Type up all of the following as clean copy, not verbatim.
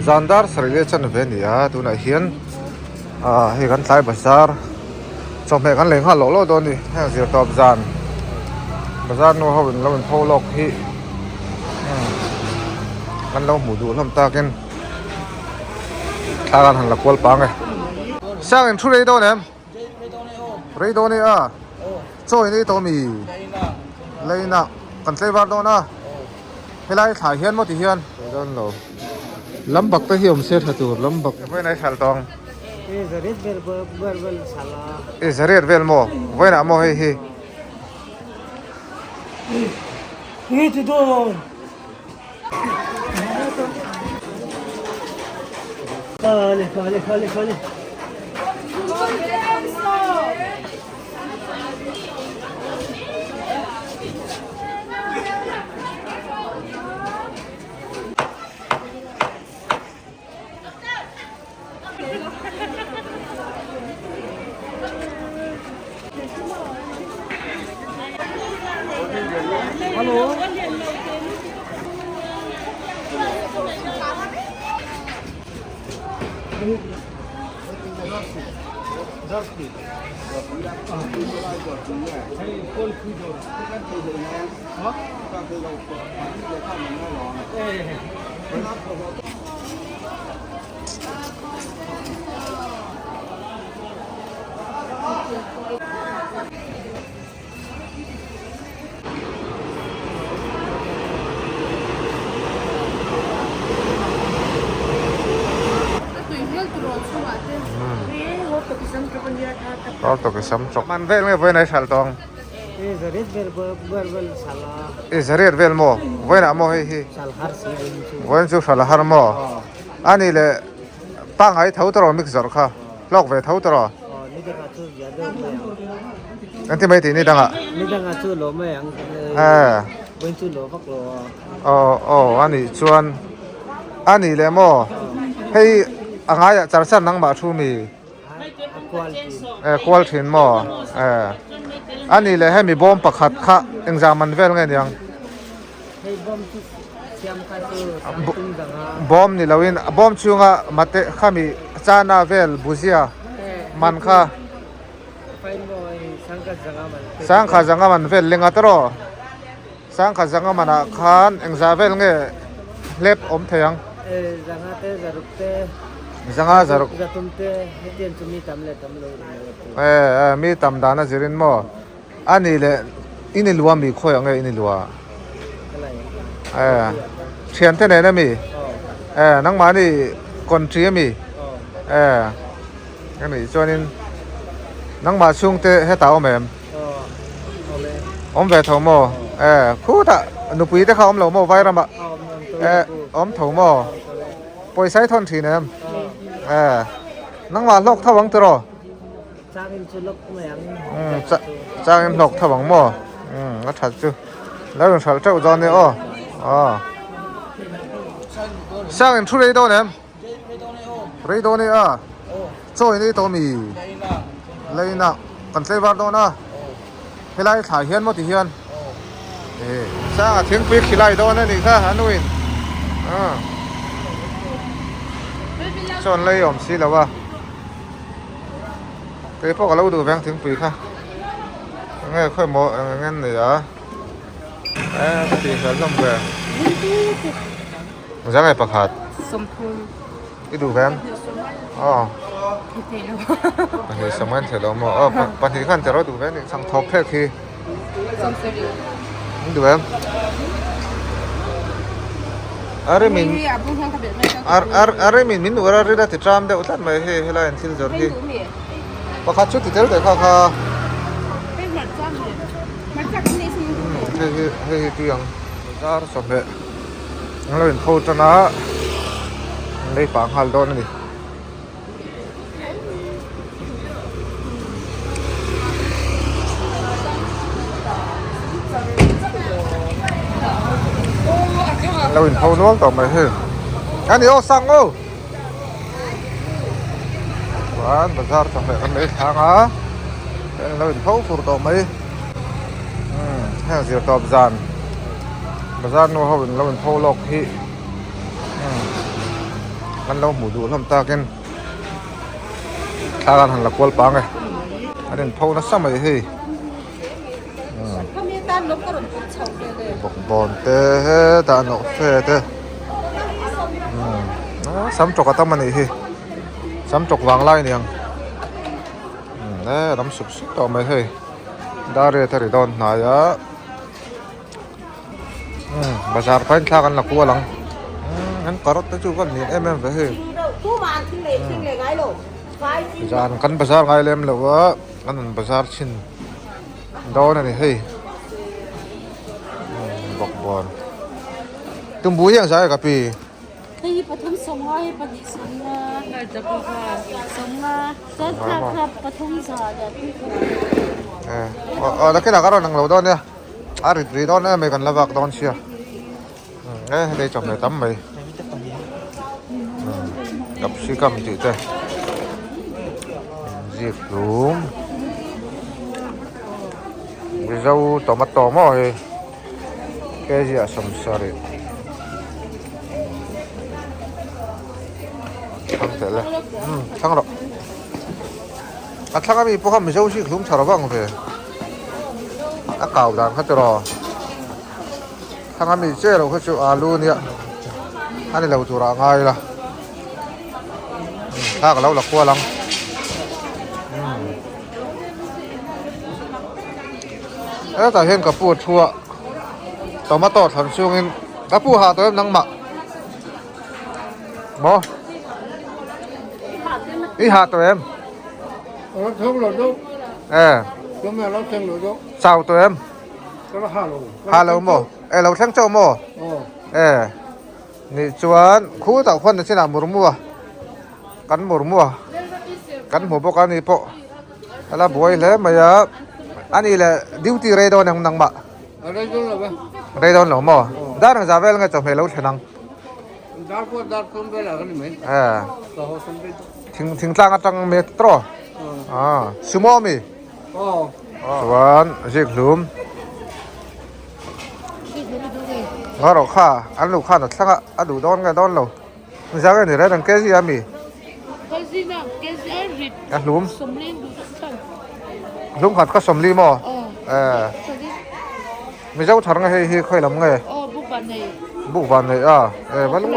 Zan dar sarih leh chanve a ni a, tunah hian ah hei kan tlai bazar chawhmeh kan lei nghal lawh lawh dawn a ni. Heng zirtawp zan bazar nu ho in lo in pho lawk hi kan lo hmuh duh hlawm takin thla kan han la kual pang e. Sang in thu rei dawn em? Rei dawn e a. Chaw in ei tawh mi? Leina kan tlei var dawn a. Helai thlai hian maw ti hian? Rei dawn lo. Lambak te hi awm se tha tur lambak. Vawiin ai hralh tawh ang. E zariat vel maw? Vawiinah maw hei hi? Man vel nge vawiin a i hralh tawh ang? I zariat vel maw? Vawiinah maw hei hi? Vawiin chu hralh a har maw? A nih leh pangngai tho tawh rawh mix zawrh kha hlawk ve tho tawh rawh. An ti mai tih ni dangah. Aw aw a nih chuan a nih leh maw hei a ngaiah char char nangmah thu mi. Eh kual thin maw eh a nih leh hemi bawm pakhat kha engzah man vel nge niang bawm ni loin a bawm chhunga mate khami chana vel buzia man kha sangkha zanga man vel lenga tawh sangkha zanga manah khan engzah vel nge hlep awm thei ang. Zanga zaruk eh eh mi tam dan a zirin maw a nih leh i ni lua mi khawi ang nge i ni lua eh thian te nen ami eh nangmahni country ami eh a nih chuanin nangmah chhungte hetah awm em awm ve tho maw eh khutah nupui te kha awm lo maw vairamah eh awm tho maw. Pawisa i thawn thin em? Eh, nangmah hlawk tho ang tiraw? Changin chu hlawk mai ang. Um, changin hlawk tho ang maw? Um, a that chu. Lo in hralh teuh dawn nia aw. Aw. Sang in thu rei dawn em? Rei dawn e a. Chaw in ei tawh mi? Leina kan tlei var dawn a. Helai thlai hian maw ti hian e sanga thingpui khilai dawn a nih kha a nuin sawn lei awm si lo a kei pawh ka lo duh veng thingpui kha enge khawi maw eng eng nei a e ka tih fel hlawm ve zang e pakhat i duh veng aw pahnih sawm an thei lo maw aw pahnih khan tero duh ve ni chhang thawk phek hi an duh em are min ar ar are min min ura rila ti tram deuh tlat mai hei helai an thil zawrh hi pakhat chu ti tel teh kha kha hei hi hei hi tui ang bazar chawhmeh an lo inpho tan a an lei pah nghal dawn a ni. An lo inpho nual tawh mai hei a ni aw sang aw chuan bazar chawhmeh kan lei thlang a an lo inpho fur tawh mai heng zirtawp zan bazar nu ho in lo inpho lawk hi. Kan lo hmuh duh hlawm takin thla kan han la kual pang e. An in pho nasa mai hei. Bawkbawn te hetah nawhfe te sam tawk a tam a nih hi sam tawk vang lai a ni ang e ram sup sup tawh mai hei dar riat a ri dawn hnai a bazar pahin thla kan la kual ang an carrot te chu van lian em em ve hei zan kan bazar ngai lem lo a an rawn bazar chhin. Dawn a ni hei bawkbawn tumbu hi ang zai ka pi. Hei hi pathum sawmnga hei pahnih sawmnga sawmnga chuan kha kha pathum za leh pui kha. Aw nakinah ka rawn ang lo dawn nia a rit rih dawn em mai kan la vak dawn sia e hei chawhmeh tam mai capsicum tih te ziak hlum mizo tomato maw hei kg ah sawmsarih thlang teh le umm thlang rawh a thlang ami pawh kha mizo ziak hlum tha rawh ang ve a kau dan kha tiraw. Thlang ami che lo kha chu alu nia a ni lo turah a ngai la thla ka lo la kual ang hetah hian ka pu a thu a tomato thlan chungin ka pu hah tawh em nangmah maw i hah tawh em e chau tawh em. Ha lo maw? E lo thleng chauh maw? E nih chuan khu tah khuan na chinah murmu a kan murmu a kan hmu bawk a ni pawh a la buai hle mai a a nih leh duty rei dawn ang nangmah rei dawn lo maw dar ang zah vel nge chawhmeh lo thlen ang e thing thingtlang atang metro a sumo ami. Chuan zik hlum Ngaw rawh kha an luh khan a thlanga a duh dawn nge dawn lo Zang a ni reng ang kg a mi A hlum Hlum khat kha sawmli maw Eh Mizo thar nge hei hi khawi lam nge Buk van nei a Eh va lung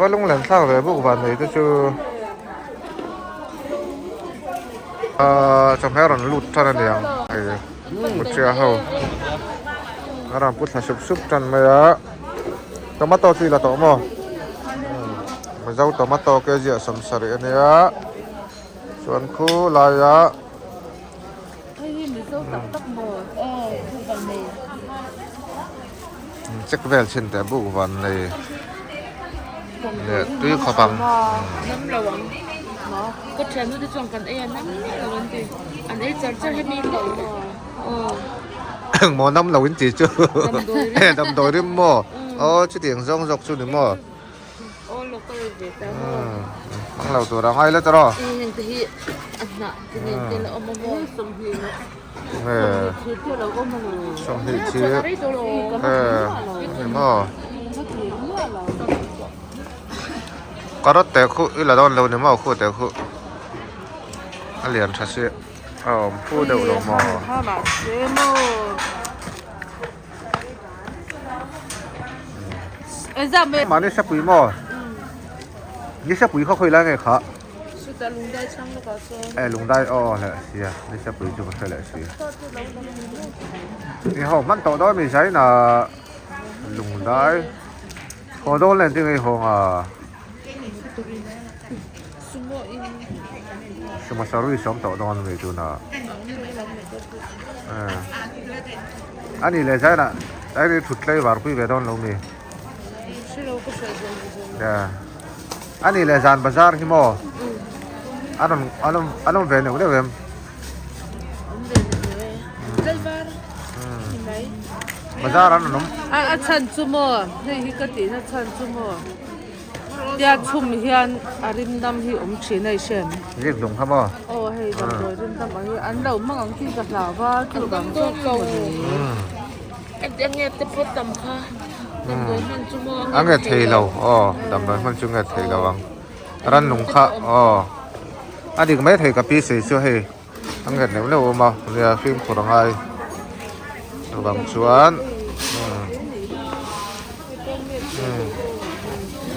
va lung len thlak ve buk van nei te chu. Ahh chawhmeh a rawn lut tan a niang hei kuchia ho a rawn pu thla sup sup tan mai a tomato chu i la tawh maw mizo tomato kg ah sawmsarih a nia chuan khu laia check vel chhin teh buk van nei. Leh tui khawp ang. Nam lo ang. Ka thiannu te chuan kan ei a nam miah lo an ti. An ei char char hemi lo maw. Aw. Engmaw nam lo in ti chu. Damdawi rim maw. Aw chutiang zawng zawk chu ni maw. Aw local ve ta maw. Hmang lo tur a ngai la tawh rawh. Heng te hi a hnah te nen te la awm a maw. Sawmhnih thir ni maw carrot te khu i la dawn lo ni maw khu te khu a lian tha si a awm fu deuh lo maw. Mahni hrepui maw ni hrepui kha khawi lai nge kha. Chutah lungdai chhang lawkah chuan. E lungdai aw aw leh sia ni hrepui chu ka hre leh si. Ni ho hman tawh dawn mi zain a lungdai haw dawn len ti ngei hawng a. Sumo service awm tawh dawn mi tuna. Ani leh zain a zain hi thut tlei var pui ve dawn lo mi. Ani leh zan bazar hi maw an awm an awm an awm ve neuh neuh em? Bazar an rawn awm. A chhan chu maw hei hi ka tihna chhan chu maw tia chhum hian a rim dam hi awm thin a i hre em? Zik lung kha maw? Aw hei damdawi rim dam ang hi an lo hmang ang tih ka hlau va chuvang zawk chu maw ni. Enge te pawt tam kha. A nge thei lo aw damdawi hman chu nge thei lo ang rannung kha aw a dik mai thei ka pi sei chu hei a nget neuh neuh awm a nia fimkhur a ngai chuvang chuan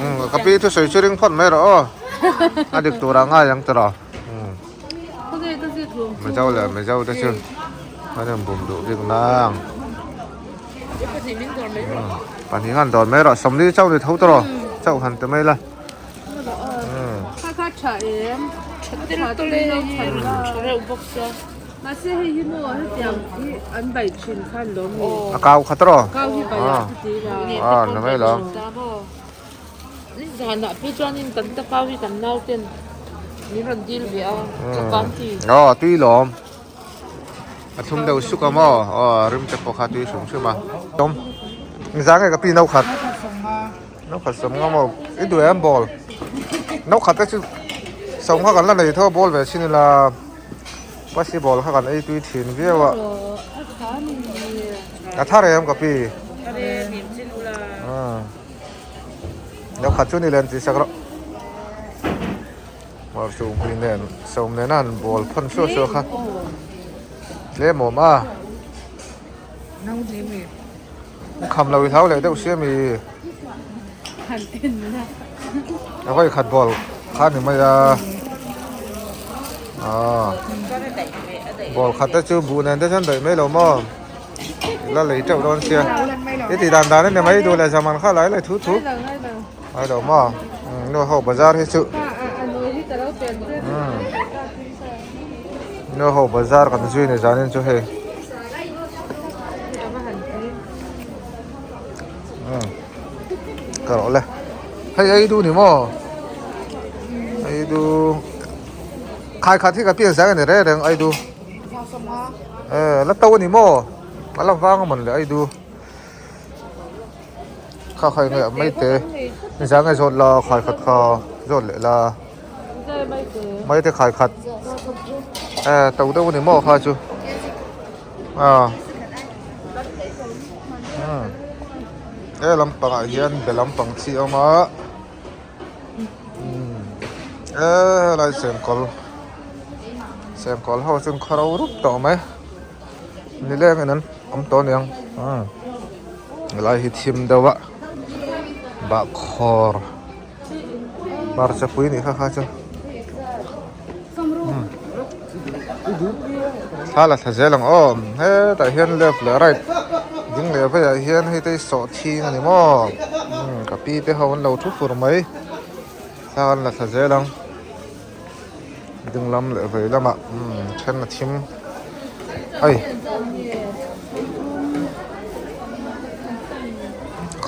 umm ka pi thusawi chu ring phawt mai rawh aw a dik tur ah ngai ang tawh Mizo leh Mizo te chu an inbum duh bik nang pahnih khan dawr mai rawh sawmli chauh ni tho tawh rawh chauh han ti mai la a kau khat rawh a ni mai lo. Aw a tui lawm a thlum deuh suk a maw aw rim te pawh kha a tui hrim hrim a tawm engzah nge ka pi no khat no khat sawm nga maw i duh em ball no khat te chu sawm kha kan la nei tho a ball ve chin ila pasi ball kha kan ei tui thin viau a a thar em ka pi. No khat chu ni len tih sak rawh Mar chungpui nen sawm nena an bawl phawn suah suah kha tlem awm a kham lo i hlau leh deuh sia mi a vawi khat bawl kha ni mai a bawl khat te chu buh nen te chuan daih mai lo maw. La lei teuh dawn sia i tih dan dan a ni mai duh leh zaman kha lai lai thu thu ai lo maw nu ho bazar hi chu nu ho bazar kan zui ni zanin chu hei ka rawh le hei ei du ni maw ei du khai khat hi ka pian zang a ni reng reng ei du. Eh la to a ni maw a la vang a mawn le ai du kha khai nge mai te nizan nge zawt la khai khat kha zawt leh la mai te khai khat eh to deuh a ni maw kha chu a umm he lampangah hian be lampang chi a awm a. Eee helai chengkawl chengkawl ho chu an khaw ro rup tawh mai nileng in an awm tawh aniang umm helai hi thim deuh a bahkhawr hmarchapui nih kha kha chu umm thla la thla zel ang aw hetah hian left leh right ding leh veiah hian hei te hi sawhthing a ni maw umm ka pi te ho an lo thu fur mai thla an la thla zel ang ding lam leh vei lamah umm then a thim hei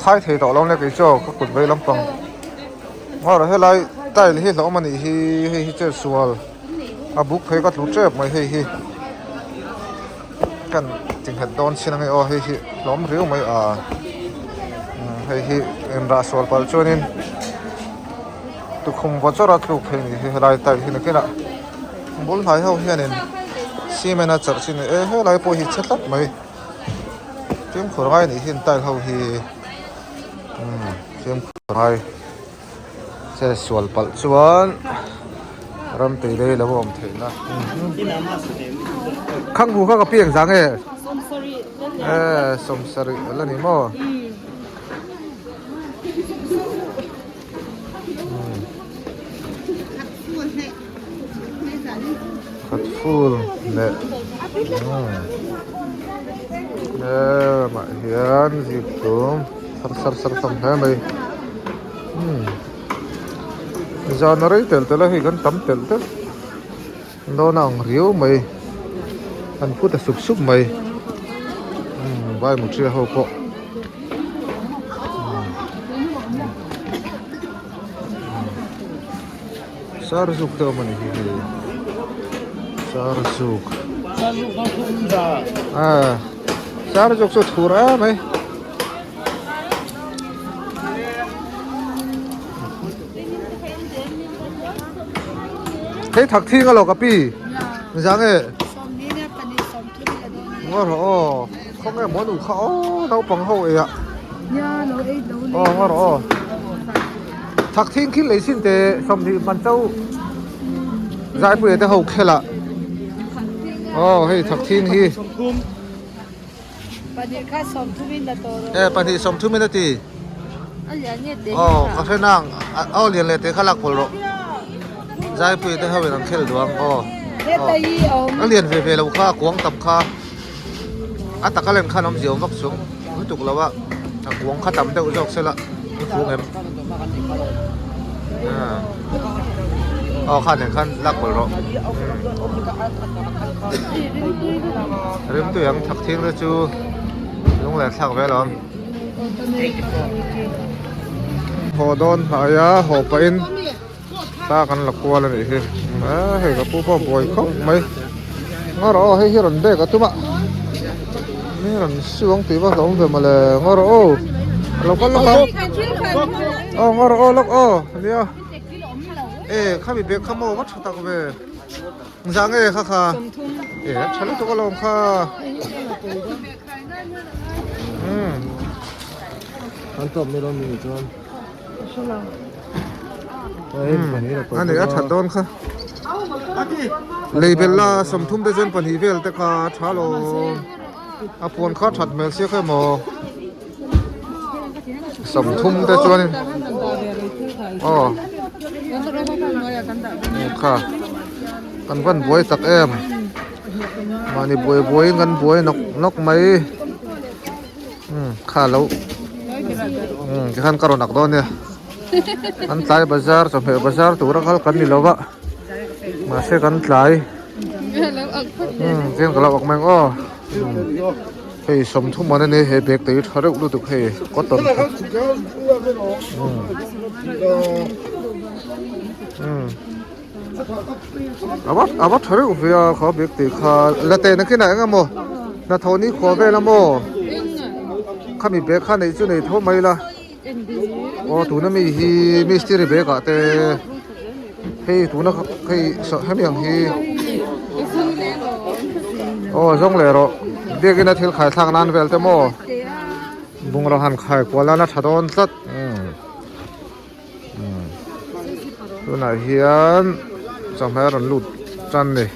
khai thei tawh lo nia kei chu ka kut vei lampang aw helai tile hi hlauhawm a nih hi hei hi chetsual. A buk phei ka tlu tep mai hei hi kan tinghet dawn chin ange aw hei hi hlawm riau mai a hei hi inrah sual palh chuanin tukhum vaw chawrh a tluk phei ni hi helai tile hi nakinah bul hnai ho hianin cement a charh chin e helai pawh hi chhe tlat mai fimkhur ngai anih hi tile ho hi fimkhur ngai. Che sual palh chuan ram tui lei lo awm theih na khang hu kha ka piang zang e e sawmsarih ala ni maw khat ful leh he ramah hian zip tum sar sar sar tam hle mai. Zan a rei telh telh a hei kan tam telh telh dawn a ang riau mai an phut a sup sup mai vai mutria ho pawh sarzuk te awm a ni hi hei sarzuk sarzuk chu thur em mai. Hei thak thing alo ka pi zang e ngaw rawh aw khawnge maw nu kha aw naupang ho e a. Aw ngaw rawh aw. Thak thing khil lei sin te 20 man cho Zaipuia te ho khel ah. Aw hei thak thing hi. Pahnih kha 30 in la tawh rawh. E pahnih 30 in a ti. A lian nge te Aw ka hre nang aw lian leh te kha lak pawlh rawh. Zaipuia te ho in an khel duh ang aw. A lian ve ve lo kha a kuang tam kha. A taka len khan awmzia awm vak chung lutuk lo a, a kuang kha tam deuh zawk sela i fung em? Aw khan nen khan lak pawlh rawh. Rimtui ang thak thing te chu lunglen thlak ve alawm. Haw dawn hnaia haw pahin Ta kan la kual a nih hi hei ka pu pawh buai khawp mai ngaw rawh aw hei hi rawn bag a tum a mi rawn suang tih vak a awm ve mawle ngaw rawh aw a lo kal lawk a aw ngaw rawh aw lawk aw nia e khami bag kha maw va tha tak ve zah nge kha kha e a tha lutuk alawm kha umm A nei a that dawn kha. Lei bel la 30 te chuan pahnih vel te kha a tha lo. A puan kha that hmel sia kha emaw. 30 te chuanin aw kha kan van buai tak em. Mahni buai buaiin kan buai nawk nawk mai. Umm kha lo umm tikhan ka rawn ak dawn nia kan tlai bazar chawhmeh bazar tura kal kan ni lo va mahse kan tlai umm chian ka lo ak mai ang aw hei 30 man ani he bag te hi tha reuh lutuk hei cotton umm umm a va tha reuh ve a kha bag tih kha la teh nakinah eng emaw hnathawh ni khua vel a maw khami bag kha neih chu nei tho mai la aw tuna mi hi mistiri bag ah te hei tuna hei hemi ang hi aw zawng leh rawh biakin a thil khai thlak nan vel te maw bungraw han khai kual nan a tha dawn tlat umm. Tunah hian chawhmeh a rawn lut tan ni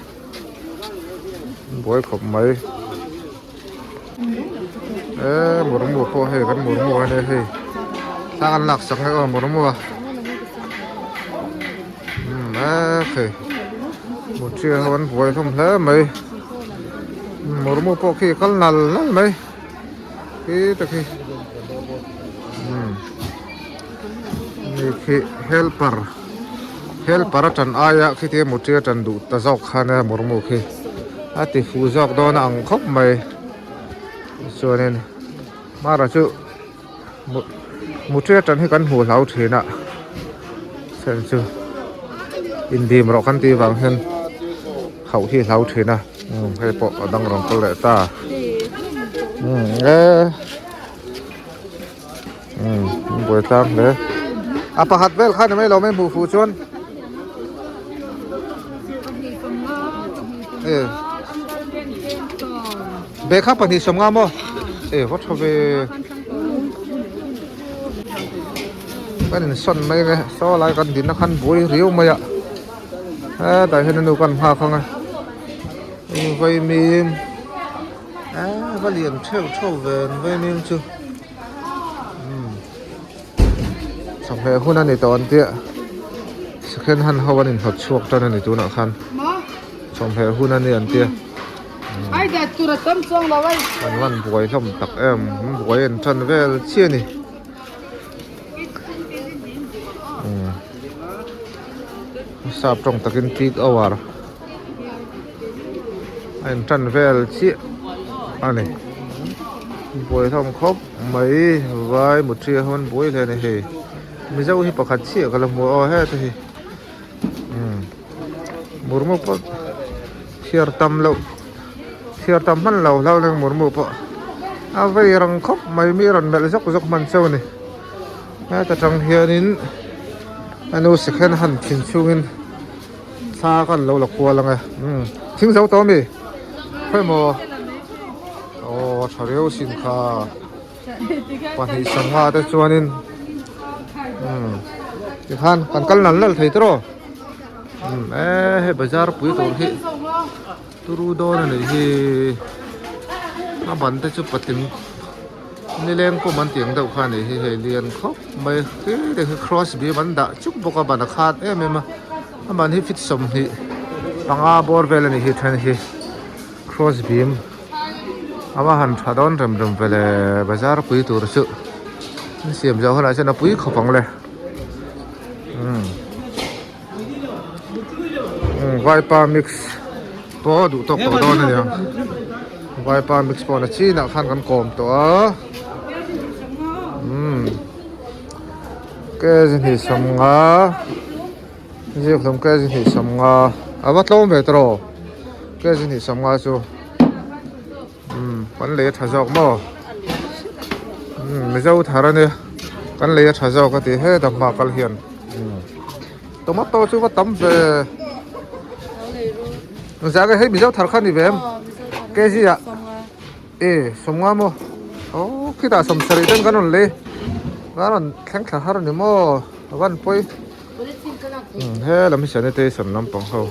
buai khawp mai e murmu pawh hei kan murmu a nia hei thla kan lak sak nge aw murmu a umm e hei mutria ho an buai hlawm hle mai murmu pawh khi a kal nal nal mai khi te khi umm. Ni khi helper helper a tan aia khiti mutri a tan duh ta zawk khan a murmu khi a ti fuh zawk dawn a ang khawp mai chuanin mara chu mutri a tan hi kan hmuh hlau thin a chhan chu indim rawh kan tih vang hian hauh hi hlau thin a hei pawh a dang rawn kal leh ta umm e. Umm buai tlang hle a pakhat vel khan mai lo mai hmuh fuh chuan e bag kha pahnih 50 maw e va tha ve kan in sawn mai nge saw lai kan din na khan buai riau mai a hetah hian nu kan nghak ang a vaimim. A va lian theuh theuh ve an vaimim chu umm chawhmeh hun a ni tawh an tia second hand ho an inhnawt chhuak tan a ni tunah khan chawhmeh hun a ni an tia an van buai hlawm tak em an buai an tan vel chiah a ni umm sap tawng takin peak hour. A in tan vel chiah a ni buai hlawm khawp mai vai mutri ho an buai hle a ni hei mizo hi pakhat chiah ka la hmu a aw heta hi umm murmu pawh chhiar tam loh chhiar tam hman lo hlau leng murmu pawh a vei rang khawp mai mi rawn melh zawk zawk hman cheu a ni heta tang hianin a nu second hand thin chungin. Thla kan lo la kual ang e umm thing zo tawh ami khawi maw aw tha riau sin kha. 2 70 te chuanin umm tikhan kan kal nal nal thei tawh umm e hei bazar pui tur hi turu dawn a nih hi a ban te chu patling nileng pawm an tih ang deuh kha a nih hi hei lian khawp mai khi te khi cross beam an dah chuk bawk a ban a khat em em a a ban hi feet 25 bawr vel a nih hi then hi cross beam a va han tha dawn rem rem vele bazar pui tur chu an siam zawh hunah chuan a pui khawp ang le umm umm vaipa mix pawh duh tawk tawh dawn a nia vaipa mix pawh na chinah khan kan kawm tawh a umm kg 250 ziak hlawm kg 250 a va tlawm ve tawh kg 250 chu umm kan lei a tha zawk maw umm mizo thar a nia kan lei a tha zawk a ti heta hma kal hian umm tomato chu va tam ve zah nge hei mizo thar kha ni ve em kg ah e 50 maw aw khitah 70 ten kan rawn lei kan rawn thleng thla har a ni maw a van pawi. He lam hi sanitation lampang ho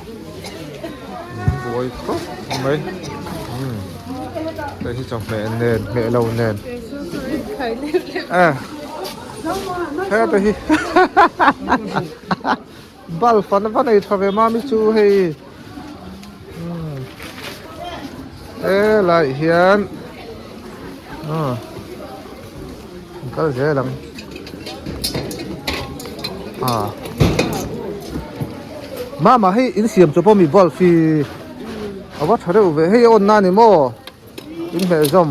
buai khawp mai hei hi chawhmeh nen hmeh lo nen he te hi bulb an va nei tha ve mami chu hei helai hian kal zel ang ah mama hei in siam chu pawh mi bulb hi a va tha deuh ve hei a on na ni maw in hmeh zawm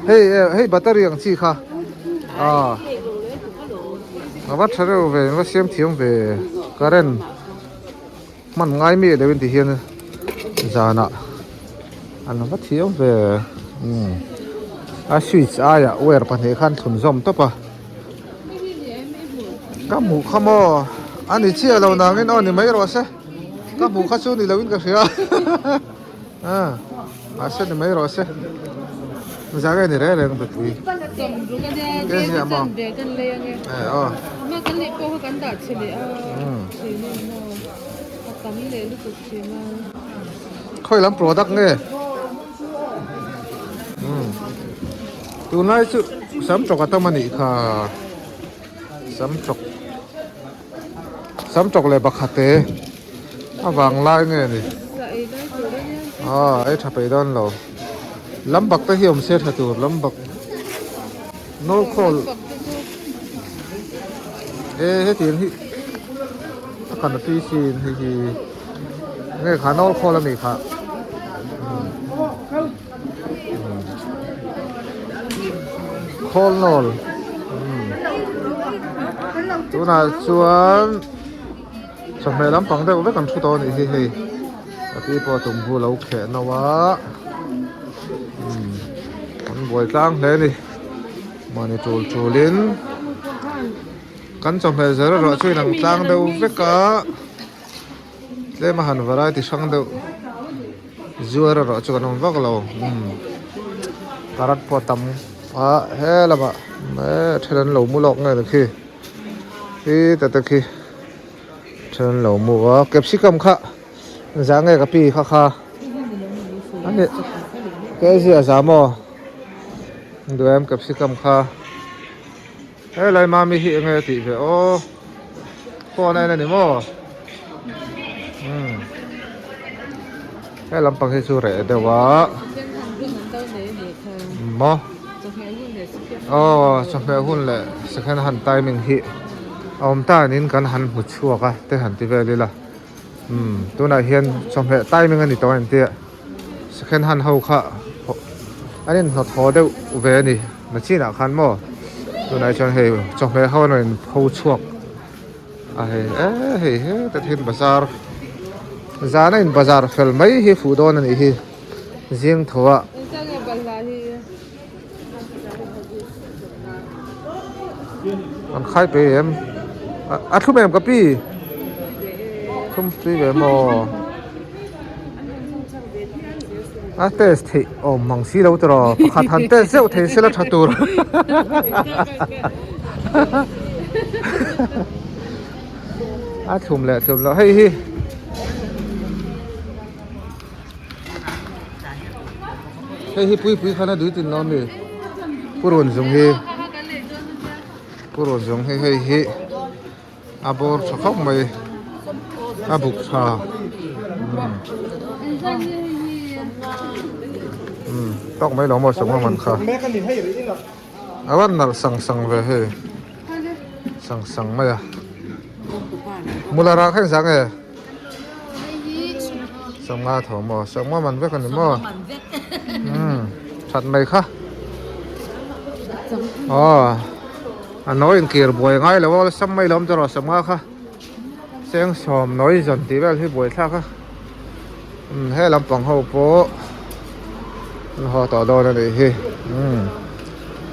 hei hei battery ang chi kha ah a va tha deuh ve in va siam thiam ve current. Hman ngai mi deuh in ti hian zanah an va thiam ve umm a switch aiah wire pahnih khan thlun zawm tawp a ka hmuh kha maw a ni chiah lo nangin aw ni mai rawh se ka hmuh kha chu ni lo in ka hria a mahse ni mai rawh se zah nge ni reng reng mipui ke zia maw eh aw khawi lam product nge umm tunlai chu sam tawk a tam a nih kha sam tawk sam tawk leh bakhate. A vang lai nge ni? Aw ei tha peih dawn lo. Lam bak te hi awm se tha tur lam bak nawl khawl e hetiang hi a kan a tui sin hei hi nge kha nawl khawl a ni kha khawl nawl tunah chuan. Chawhmeh lampang deuh vek an thu tawh a nih hi hei a pi pawh tum hu lo kheh no a umm an buai tlang hle a ni mahni tul tul in kan chawhmeh zel erawh chu inang tlang deuh vek a tlem a han variety hrang deuh zuar erawh chu kan awm vak lo umm karat pawh a tam a he lamah eh then an lo mu lawk nge ni khi. Khi ta te khi then lo mu a capsicum kha zah nge ka pi kha kha ani ke zia za maw duem capsicum kha helai mami hi enge tih ve aw phone a en ani maw umm he lampang hi chu reh deuh a maw. Aw chawhmeh hun leh second hand timing hi a awm ta niin kan han hmu chhuak a te han ti vel ila umm tunah hian chawhmeh timing a ni tawh a engtia second hand ho kha an inhnawt haw deuh ve a ni nachinah khan maw tunah chuan hei chawhmeh ho an rawn inpho chhuak a hei e hei heta thil bazar zana in bazar fel mai hi fuh dawn a nih hi. Zing tho ah an khai pe em a thlum em ka pi thlum tui ve maw A test theih awm mang si lo tawh pakhat han test zeuh thei sela tha tur. A thlum leh thlum loh hei hi. Hei hi pui pui khan a dui tin lo ami purun zung hi purun zung hi hei hi a bawr tha khawp mai a buk tha umm tawk mai lo maw sawm man kha a van nalh sang sang ve hei sang sang mai a mula rah kha engzah nge. Sawmnga tho maw sawmnga man vek a ni maw umm that mai kha aw a nawi inkir buai ngai lo a awlsam mai lo awm tawh rawh sawmnga kha cheng sawm nawi zawn tih vel hi buai thlak a umm he lampang ho pawh an haw tawh dawn a nih hi umm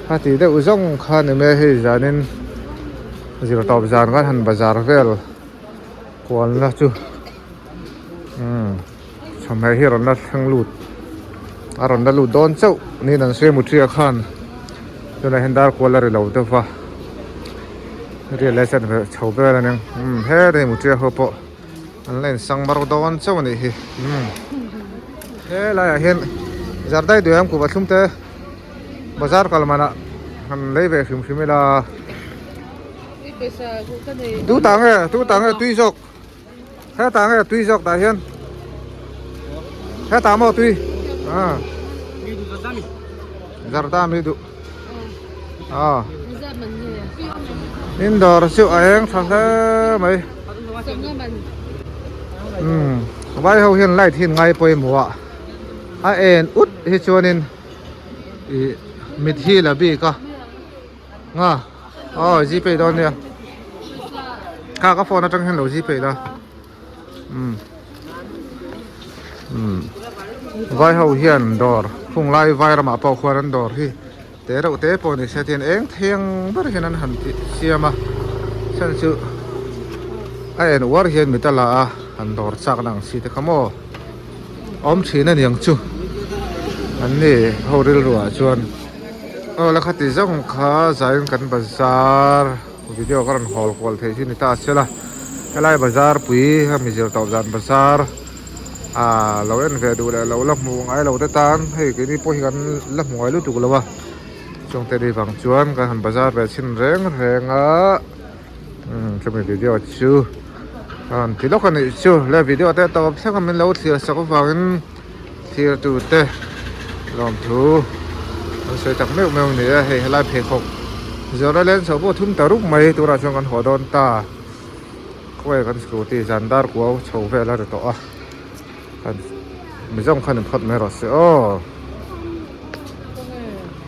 khati deuh zawng kha ni mai hei zanin zirtawp zan khan han bazar vel. Kualna chu umm chawhmeh hi a rawn la thleng lut a rawn la lut dawn chauh niin an sawi a mutria khan tunah hian dar kual a ri lo deuh va riat leh chan ve chho vel a nia umm helai mutria ho pawh an la insang mar dawn chauh a nih hi umm helaiah hian zardai duai kuhva thlum te bazar kal manah han lei ve hrim hrim ila. Tu tah nge tu tah nge tui zawk hetah nge tui zawk tah hian hetah maw tui ah zarda mi duh ah in dawr chu a eng tha hle mai umm vai ho hian light hi an ngai pawimawh a a en ut hi chuanin ih mit hi la bik a. Nga aw gpay dawn nia kha ka phone atang hian lo gpay la umm umm vai ho hian dawr khung lai vai ramah pawh khuan an dawr hi te reuh te pawh ni se tian eng theng ber hian an han tih siam a chhan chu a en uar hian mit a la a han dawr chak na ang chi te kha maw awm thin a niang chu an ni ho rilru ah chuan. Aw la khati zawng kha zaiin kan bazar video ka rawn hawl kual theih hi ni ta se la helai bazar pui a mi zir tawh zan bazar ah lo en ve duh leh lo la hmuh ngai lo te tan hei keini pawh hi kan la hmu ngai lutuk lo a chungte ni vang chuan kan han bazar ve chhin reng reng a umm chumi video chu a rawn ti lawk a nih chu le video te tawp thleng a min lo thlir sak avangin. Thirtute lawmthu an sawi tak meuh meuh a ni a, hei helai pheikhawk zawrh a leng chhoh pawh thum ta rup mai turah chuan kan haw dawn ta khawi kan scooty zan dar kuau chho vel a ri tawh a kan mizawng khan in phawt mai rawh se aw.